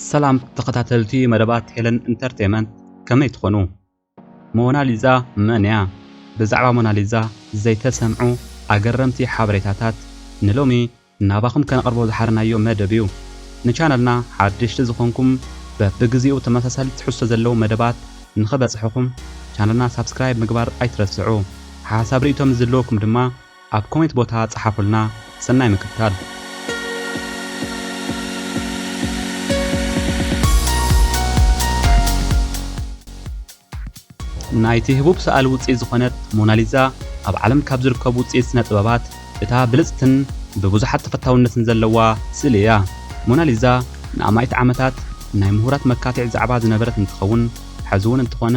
ሰላም ተኸታተልቲ መደባት ሄለን ኢንተርቴይመንት፣ ከመይ ትኾኑ? ሞናሊዛ መን እያ? ብዛዕባ ሞናሊዛ ዘይተሰምዑ ኣገረምቲ ሓበሬታታት ንሎሚ ናባኹም ከነቕርቦ ዝሓርናዮ መደብ እዩ። ንቻነልና ሓደሽቲ ዝኾንኩም፣ በብግዜኡ ተመሳሳሊ ትሕዝቶ ዘለዉ መደባት ንኸበጽሕኹም ቻነልና ሳብስክራይብ ምግባር ኣይትረስዑ። ሓሳብ ርእይቶ ምስ ዝህልወኩም ድማ ኣብ ኮሜንት ቦታ ጸሓፉልና። ሰናይ ምክትታል። ናይቲ ህቡብ ሰኣሊ ውጽኢት ዝኾነት ሞናሊዛ ኣብ ዓለም ካብ ዝርከቡ ውጽኢት ስነ ጥበባት እታ ብልጽትን ብብዙሓት ተፈታውነትን ዘለዋ ስእሊ እያ። ሞናሊዛ ንኣማኢት ዓመታት ናይ ምሁራት መካትዒ ዛዕባ ዝነበረት እንትኸውን፣ ሕዚ እውን እንተኾነ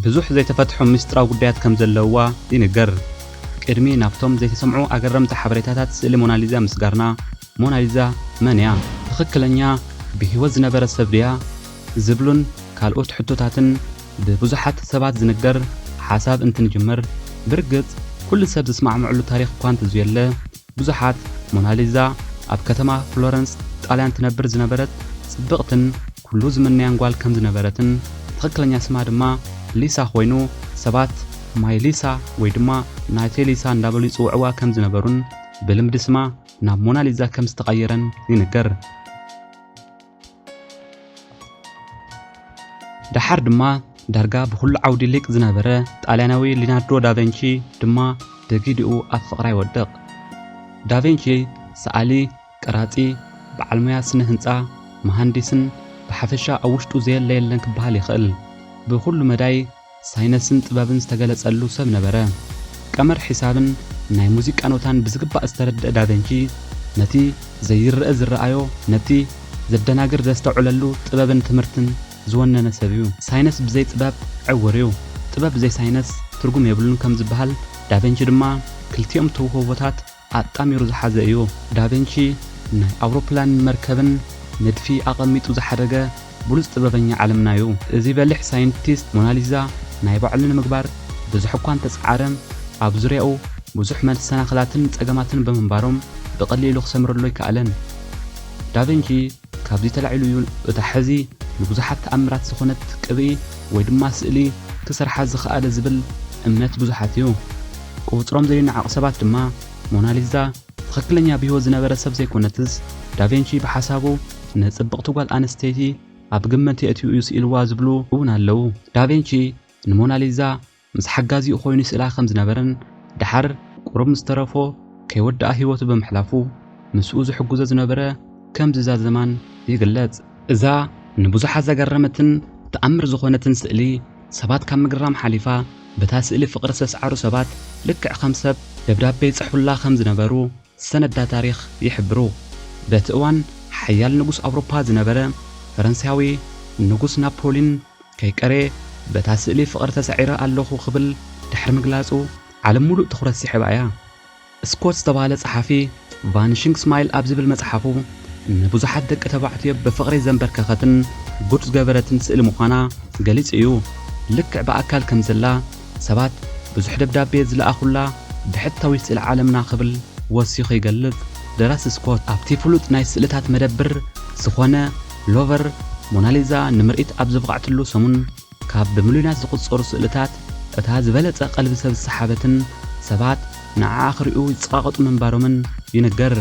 ብዙሕ ዘይተፈትሑ ምስጢራዊ ጉዳያት ከም ዘለውዋ ይንገር። ቅድሚ ናብቶም ዘይተሰምዑ ኣገረምቲ ሓበሬታታት ስእሊ ሞናሊዛ ምስጋርና፣ ሞናሊዛ መን እያ? ትኽክለኛ ብህይወት ዝነበረ ሰብ ድያ? ዝብሉን ካልኦት ሕቶታትን ብብዙሓት ሰባት ዝንገር ሓሳብ እንትንጅምር፣ ብርግጽ ኩሉ ሰብ ዝስማዕምዕሉ ታሪኽ እኳ እንተዘየለ፣ ብዙሓት ሞናሊዛ ኣብ ከተማ ፍሎረንስ ጣልያን ትነብር ዝነበረት ጽብቕትን ኩሉ ዝምነያን ጓል ከም ዝነበረትን፣ ትኽክለኛ ስማ ድማ ሊሳ ኮይኑ፣ ሰባት ማይ ሊሳ ወይ ድማ ናቴ ሊሳ እንዳበሉ ይጽውዕዋ ከም ዝነበሩን፣ ብልምዲ ስማ ናብ ሞናሊዛ ከም ዝተቐየረን ይንገር። ደሓር ድማ ዳርጋ ብኹሉ ዓውዲ ሊቅ ዝነበረ ጣልያናዊ ሊናርዶ ዳቨንቺ ድማ ደጊዲኡ ኣብ ፍቕራ ይወድቕ። ዳቨንቺ ሰኣሊ፣ ቀራጺ፣ በዓል ሞያ ስነ ህንጻ፣ መሃንዲስን ብሓፈሻ ኣብ ውሽጡ ዘየለ የለን ክበሃል ይኽእል። ብኹሉ መዳይ ሳይነስን ጥበብን ዝተገለጸሉ ሰብ ነበረ። ቀመር ሒሳብን ናይ ሙዚቃ ኖታን ብዝግባእ ዝተረድአ ዳቨንቺ፣ ነቲ ዘይረአ ዝረኣዮ፣ ነቲ ዘደናግር ዘስተውዕለሉ ጥበብን ትምህርትን ዝወነነ ሰብ እዩ። ሳይነስ ብዘይ ጥበብ ዕውር እዩ፣ ጥበብ ብዘይ ሳይነስ ትርጉም የብሉን ከም ዝበሃል፣ ዳቨንቺ ድማ ክልቲኦም ተውህቦታት ኣጣሚሩ ዝሓዘ እዩ። ዳቨንቺ ናይ ኣውሮፕላንን መርከብን ንድፊ ኣቐሚጡ ዝሓደገ ብሉጽ ጥበበኛ ዓለምና እዩ። እዚ በሊሕ ሳይንቲስት ሞናሊዛ ናይ ባዕሉ ንምግባር ብዙሕ እኳ እንተጸዓረ፣ ኣብ ዙርያኡ ብዙሕ መሰናኽላትን ጸገማትን ብምንባሮም ብቐሊሉ ክሰምረሉ ኣይከኣለን። ዳቨንቺ ካብዚ ተላዒሉ እዩ እታ ሕዚ ንብዙሓት ተኣምራት ዝኾነት ቅብኢ ወይ ድማ ስእሊ ክሰርሓ ዝኸኣለ ዝብል እምነት ብዙሓት እዩ። ቁጽሮም ዘይነዓቕ ሰባት ድማ ሞናሊዛ ትኽክለኛ ብህይወት ዝነበረ ሰብ ዘይኮነትስ፣ ዳቬንቺ ብሓሳቡ ንጽብቕቲ ጓል ኣንስተይቲ ኣብ ግምት የእትዩ እዩ ስኢልዋ ዝብሉ እውን ኣለዉ። ዳቬንቺ ንሞናሊዛ ምስ ሓጋዚኡ ኮይኑ ይስእላ ከም ዝነበረን፣ ደሓር ቁሩብ ምስ ተረፎ ከይወድኣ ህይወቱ ብምሕላፉ፣ ምስኡ ዝሕግዞ ዝነበረ ከም ዝዛዘማን ይግለጽ። እዛ ንብዙሓት ዘገረመትን ተኣምር ዝኾነትን ስእሊ፣ ሰባት ካብ ምግራም ሓሊፋ፣ በታ ስእሊ ፍቕሪ ዝተስዓሩ ሰባት ልክዕ ከም ሰብ ደብዳቤ ይጽሕፉላ ከም ዝነበሩ ሰነዳ ታሪኽ ይሕብሩ። በቲ እዋን ሓያል ንጉስ ኣውሮፓ ዝነበረ ፈረንሳዊ ንጉስ ናፖሊን ከይቀረየ በታ ስእሊ ፍቕሪ ተሳዒረ ኣለኹ ክብል ድሕሪ ምግላጹ፣ ዓለም ሙሉእ ትኹረት ስሒባ እያ። ስኮት ዝተባህለ ጸሓፊ ቫኒሺንግ ስማይል ኣብ ዝብል መጽሓፉ፣ ንብዙሓት ደቂ ተባዕትዮ ብፍቕሪ ዘንበርከኸትን ጉድ ዝገበረትን ስእሊ ምዃና ገሊጹ እዩ። ልክዕ ብኣካል ከም ዘላ ሰባት ብዙሕ ደብዳቤ ዝለኣኹላ ብሕታዊት ስእሊ ዓለምና ክብል ወሲኹ ይገልጽ። ደራሲ ስኮት ኣብቲ ፍሉጥ ናይ ስእልታት መደብር ዝኾነ ሎቨር፣ ሞናሊዛ ንምርኢት ኣብ ዝበቕዐትሉ ሰሙን፣ ካብ ብሚልዮናት ዝቑጸሩ ስእልታት እታ ዝበለጸ ቀልቢ ሰብ ዝሰሓበትን ሰባት ንዓኣ ክርእዩ ይጸቓቐጡ ምንባሮምን ይንገር።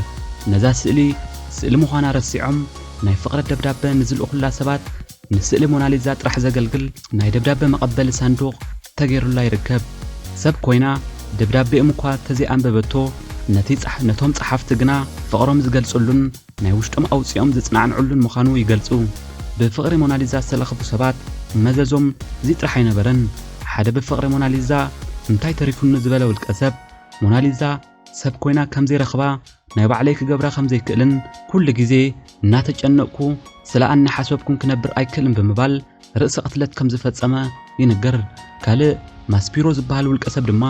ነዛ ስእሊ፣ ስእሊ ምዃና ረሲዖም፣ ናይ ፍቕሪ ደብዳበ ንዝልእኹላ ሰባት ንስእሊ ሞናሊዛ ጥራሕ ዘገልግል ናይ ደብዳበ መቐበሊ ሳንዱቕ ተገይሩላ ይርከብ። ሰብ ኮይና ደብዳቤኦም እኳ ተዘይኣንበበቶ፣ ነቲ ጸሕ-፣ ነቶም ጸሓፍቲ ግና ፍቕሮም ዝገልጽሉን ናይ ውሽጦም ኣውጺኦም ዘጽናንዑሉን ምዃኑ ይገልጹ። ብፍቕሪ ሞናሊዛ ዝተለኸፉ ሰባት መዘዞም እዚ ጥራሕ ኣይነበረን። ሓደ ብፍቕሪ ሞናሊዛ እንታይ ተሪፉኒ ዝበለ ውልቀ ሰብ፣ ሞናሊዛ ሰብ ኮይና ከም ዘይረኽባ፣ ናይ ባዕለይ ክገብራ ከም ዘይክእልን፣ ኩሉ ግዜ እናተጨነቕኩ ስለ ኣነ ሓሰብኩን ክነብር ኣይክእልን ብምባል ርእሰ ቅትለት ከም ዝፈጸመ ይንገር። ካልእ ማስፒሮ ዝበሃል ውልቀ ሰብ ድማ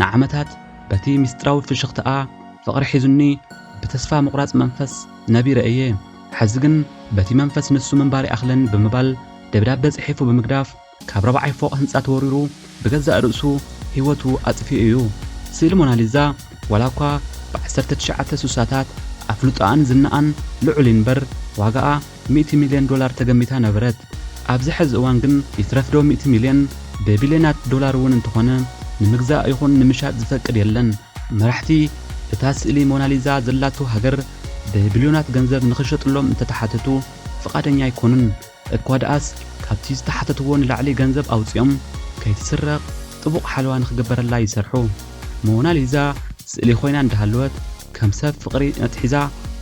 ንዓመታት በቲ ምስጢራዊ ፍሽኽታኣ ፍቕሪ ሒዙኒ ብተስፋ ምቑራጽ መንፈስ ነቢረ እየ። ሕዚ ግን በቲ መንፈስ ንሱ ምንባር ይኣኽለኒ ብምባል ደብዳበ ጽሒፉ ብምግዳፍ ካብ ራብዓይ ፎቕ ህንጻ ተወሪሩ ብገዛእ ርእሱ ህይወቱ ኣጥፊኡ እዩ። ስእሊ ሞናሊዛ ዋላ እኳ ብ ዓሰርተ ትሽዓተ ስሳታት ኣፍልጦኣን ዝናኣን ልዑል እምበር ዋጋኣ ሚእቲ ሚልዮን ዶላር ተገሚታ ነበረት። ኣብዚ ሕዚ እዋን ግን ይትረፍዶ ሚእቲ ሚልዮን ብቢልዮናት ዶላር እውን እንተኾነ ንምግዛእ ይኹን ንምሻጥ ዝፈቅድ የለን። መራሕቲ እታ ስእሊ ሞናሊዛ ዘላቶ ሃገር ብቢልዮናት ገንዘብ ንኽሸጥሎም እንተተሓተቱ ፍቓደኛ ኣይኮኑን። እኳ ደኣስ ካብቲ ዝተሓተትዎ ንላዕሊ ገንዘብ ኣውፂኦም ከይትስረቕ ጥቡቕ ሓለዋ ንኽግበረላ ይሰርሑ። ሞናሊዛ ስእሊ ኮይና እንዳሃለወት ከም ሰብ ፍቕሪ ኣትሒዛ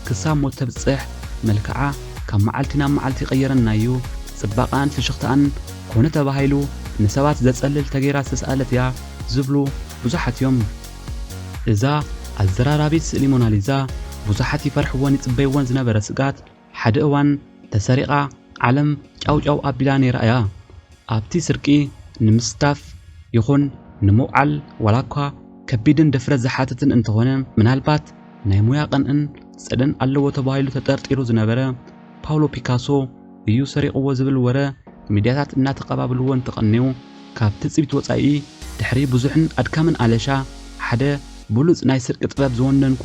ክሳብ ሞት ተብፅሕ። መልክዓ ካብ መዓልቲ ናብ መዓልቲ ይቕየረና እዩ። ፅባቐኣን ፍሽኽታኣን ኮነ ተባሂሉ ንሰባት ዘፀልል ተገይራ ዝተስኣለት እያ ዝብሉ ብዙሓት እዮም። እዛ ኣዘራራቢት ስእሊ ሞናሊዛ ብዙሓት ይፈርሕዎን ይፅበይዎን ዝነበረ ስግኣት ሓደ እዋን ተሰሪቓ ዓለም ጫውጫው ኣቢላ ነይራ እያ። ኣብቲ ስርቂ ንምስታፍ ይኹን ንምውዓል ዋላ እኳ ከቢድን ድፍረት ዝሓትትን እንተኾነ፣ ምናልባት ናይ ሙያ ቅንእን ጽልእን ኣለዎ ተባሂሉ ተጠርጢሩ ዝነበረ ፓውሎ ፒካሶ እዩ ሰሪቕዎ ዝብል ወረ ሚድያታት እናተቐባብልዎ እንተቐንዩ፣ ካብ ትጽቢት ወጻኢ ድሕሪ ብዙሕን ኣድካምን ኣለሻ ሓደ ብሉጽ ናይ ስርቂ ጥበብ ዝወነንኩ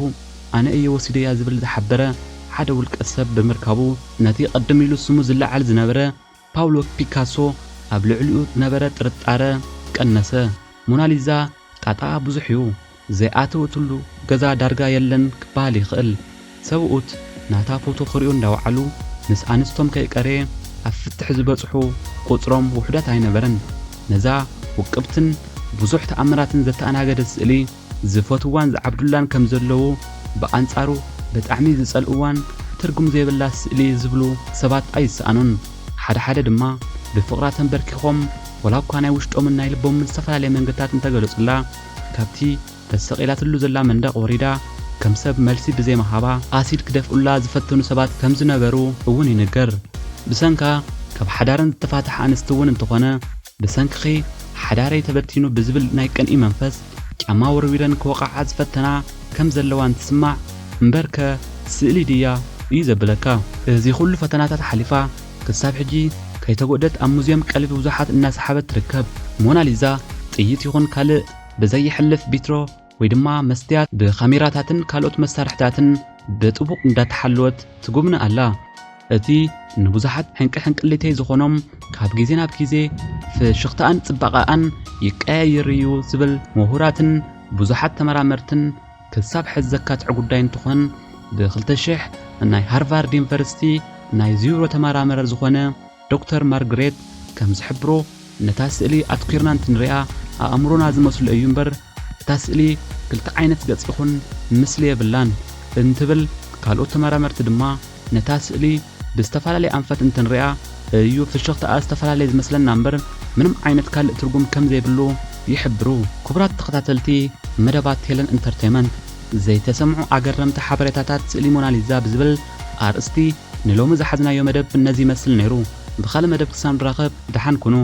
ኣነ እየ ወሲደያ ዝብል ዝሓበረ ሓደ ውልቀ ሰብ ብምርካቡ፣ ነቲ ቅድም ኢሉ ስሙ ዝለዓል ዝነበረ ፓውሎ ፒካሶ ኣብ ልዕሊኡ ዝነበረ ጥርጣረ ቀነሰ። ሞናሊዛ ጣጣኣ ብዙሕ እዩ። ዘይኣተወትሉ ገዛ ዳርጋ የለን ክበሃል ይኽእል። ሰብኡት ናታ ፎቶ ክርእዩ እንዳወዓሉ ምስ ኣንስቶም ከይቀረየ ኣብ ፍትሕ ዝበጽሑ ቁጽሮም ውሑዳት ኣይነበረን። ነዛ ውቅብትን ብዙሕ ተኣምራትን ዘተኣናገደት ስእሊ ዝፈትዋን ዝዓብዱላን ከም ዘለዉ፣ ብኣንጻሩ ብጣዕሚ ዝጸልእዋን ትርጉም ዘይብላ ስእሊ ዝብሉ ሰባት ኣይሰኣኑን። ሓደ ሓደ ድማ ብፍቕራ ተንበርኪኾም፣ ወላ እኳ ናይ ውሽጦምን ናይ ልቦምን ዝተፈላለየ መንገድታት እንተገለጹላ፣ ካብቲ ተሰቒላትሉ ዘላ መንደቕ ወሪዳ ከም ሰብ መልሲ ብዘይምሃባ ኣሲድ ክደፍኡላ ዝፈተኑ ሰባት ከም ዝነበሩ እውን ይንገር። ብሰንካ ካብ ሓዳረን ዝተፋትሓ ኣንስቲ እውን እንተኾነ፣ ብሰንክኺ ሓዳረይ ተበቲኑ ብዝብል ናይ ቅንኢ መንፈስ ጫማ ወርዊረን ክወቕዓ ዝፈተና ከም ዘለዋ እንትስማዕ፣ እምበርከ ስእሊ ድያ እዩ ዘብለካ። እዚ ኩሉ ፈተናታት ሓሊፋ ክሳብ ሕጂ ከይተጎደት ኣብ ሙዝየም ቀልቢ ብዙሓት እናሰሓበት ትርከብ። ሞናሊዛ ጥይት ይኹን ካልእ ብዘየሕልፍ ቢትሮ ወይ ድማ መስትያት ብካሜራታትን ካልኦት መሳርሕታትን ብጥቡቕ እንዳተሓለወት ትጉብኒ ኣላ። እቲ ንብዙሓት ሕንቂ ሕንቅሊተይ ዝኾኖም ካብ ግዜ ናብ ግዜ ፍሽኽታኣን ጽባቐኣን ይቀያየር እዩ ዝብል ምሁራትን ብዙሓት ተመራመርትን ክሳብ ሕዚ ዘካትዕ ጉዳይ እንትኾን፣ ብ ክልተ ሽሕ ናይ ሃርቫርድ ዩኒቨርሲቲ ናይ ዚውሮ ተመራመረ ዝኾነ ዶክተር ማርግሬት ከም ዝሕብሮ፣ ነታ ስእሊ ኣትኲርና እንትንሪኣ ኣእምሮና ዝመስሎ እዩ እምበር እታ ስእሊ ክልተ ዓይነት ገጽ ይኹን ምስሊ የብላን እንትብል፣ ካልኦት ተመራመርቲ ድማ ነታ ስእሊ ብዝተፈላለየ ኣንፈት እንትንሪኣ እዩ ፍሽኽታኣ ዝተፈላለየ ዝመስለና እምበር ምንም ዓይነት ካልእ ትርጉም ከም ዘይብሉ ይሕብሩ። ክቡራት ተኸታተልቲ መደባት ሄለን ኢንተርቴይመንት፣ ዘይተሰምዑ ኣገረምቲ ሓበሬታታት ስእሊ ሞናሊዛ ብዝብል ኣርእስቲ ንሎሚ ዝሓዝናዮ መደብ ነዚ ይመስል ነይሩ። ብኻልእ መደብ ክሳብ ንራኸብ ደሓን ኩኑ።